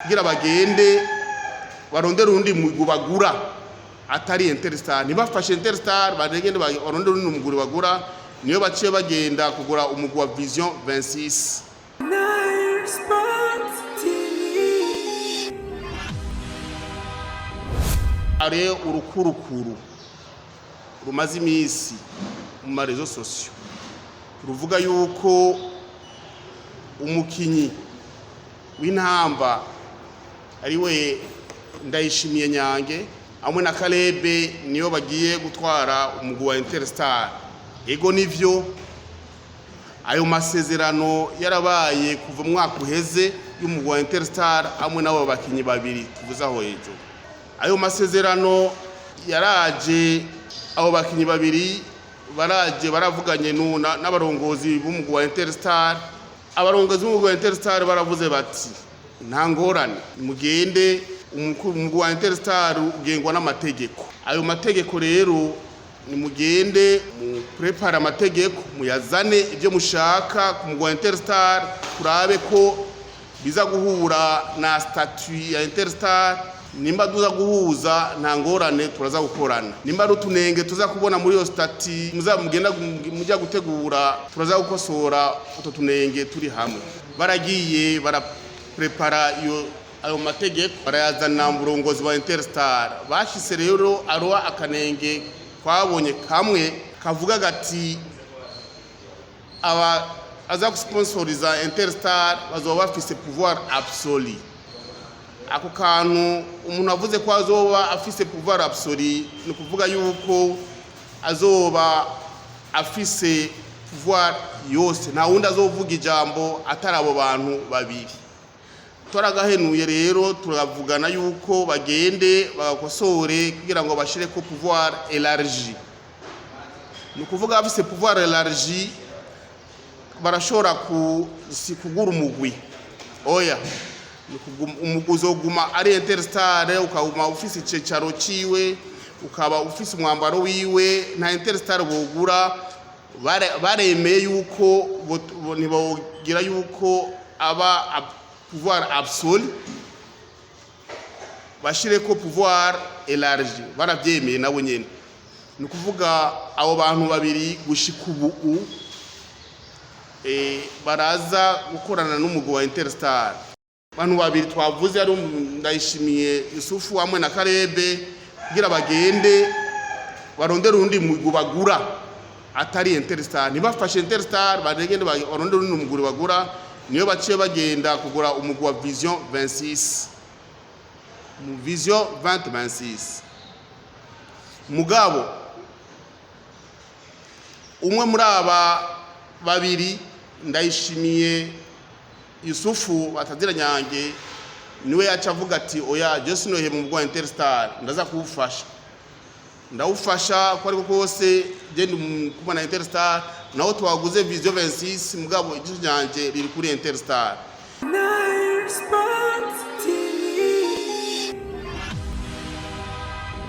Kugira bagende barondere urundi mugwi bagura atari Interstar. Ntibafashe Interstar, bagende barondere urundi mugwi bagura. Niyo baciye bagenda kugura umugwi wa Vision 26. Nile Sports TV. Are urukurukuru rumaze iminsi mu ma réseaux sociaux ruvuga yuko umukinyi w'intamba ariwe Ndayishimiye Nyange hamwe na Kalebe niyo bagiye gutwara umugwi wa Interstar. Ego, nivyo, ayo masezerano yarabaye kuva mu mwaka uheze y'umugwi wa Interstar hamwe n'abo bakinyi babiri tuvuze aho hejuru. Ayo masezerano yaraje, abo bakinyi babiri baraje, baravuganye n'abarongozi b'umugwi wa Interstar. Abarongozi b'umugwi wa Interstar baravuze bati: "Nta ngorane, mugende." Umugwi wa Interstar ugengwa n'amategeko. Ayo mategeko rero, nimugende mu prépare amategeko, muyazane, ibyo mushaka ku mugwi wa Interstar, turabe ko biza guhura na statut ya Interstar. Nimba tuza guhuza, nta ngorane, turaza gukorana. Nimba ari utunenge tuza kubona muri iyo statut muza mugenda mujya gutegura, turaza gukosora utwo tunenge turi hamwe. Baragiye baraprepara iyo ayo mategeko, barayazana mu burongozi bwa Interstar. Bashyize rero aroa akanenge twabonye kamwe kavuga gati aba aza gusponsoriza Interstar bazoba bafise pouvoir absolu. Ako kantu, umuntu avuze ko azoba afise pouvoir absolu, ni ukuvuga yuko azoba afise pouvoir yose, nta wundi azovuga ijambo atari abo bantu babiri. Twaragahenuye rero, turavugana yuko bagende bagakosore kugira ngo bashire ko pouvoir élargi. Ni ukuvuga bafise pouvoir élargi, barashobora si kugura umugwi, oya, ni umugwi uzoguma ari Interstar, ukaguma ufise icicaro ciwe, ukaba ufise umwambaro wiwe. Nta Interstar bogura. Baremeye yuko ntibogira yuko aba pouvoir absolu, bashireko pouvoir élargi. Baravyemeye nabo nyene. Ni ukuvuga abo bantu babiri gushika ubu baraza gukorana n'umugwi wa Interstar. Abantu babiri twavuze ari Ndayishimiye Yusufu hamwe na Karebe, kugira bagende barondere urundi mugwi bagura atari Interstar. Ntibafashe Interstar, bagende barondere urundi mugwi bagura. Niyo baciye bagenda kugura umugwi wa Vision 26, mu Vision 2026. Mugabo umwe muri aba babiri, Ndayishimiye Yusufu batazira Nyange, niwe yaca avuga ati: "Oya, je sinohe mu mugwi wa Interstar, ndaza kuwufasha, ndawufasha ko ariko kose je ndi kumwe na Interstar, naho twaguze Vision 26, mugabo ijisho ryanje riri kuri Interstar."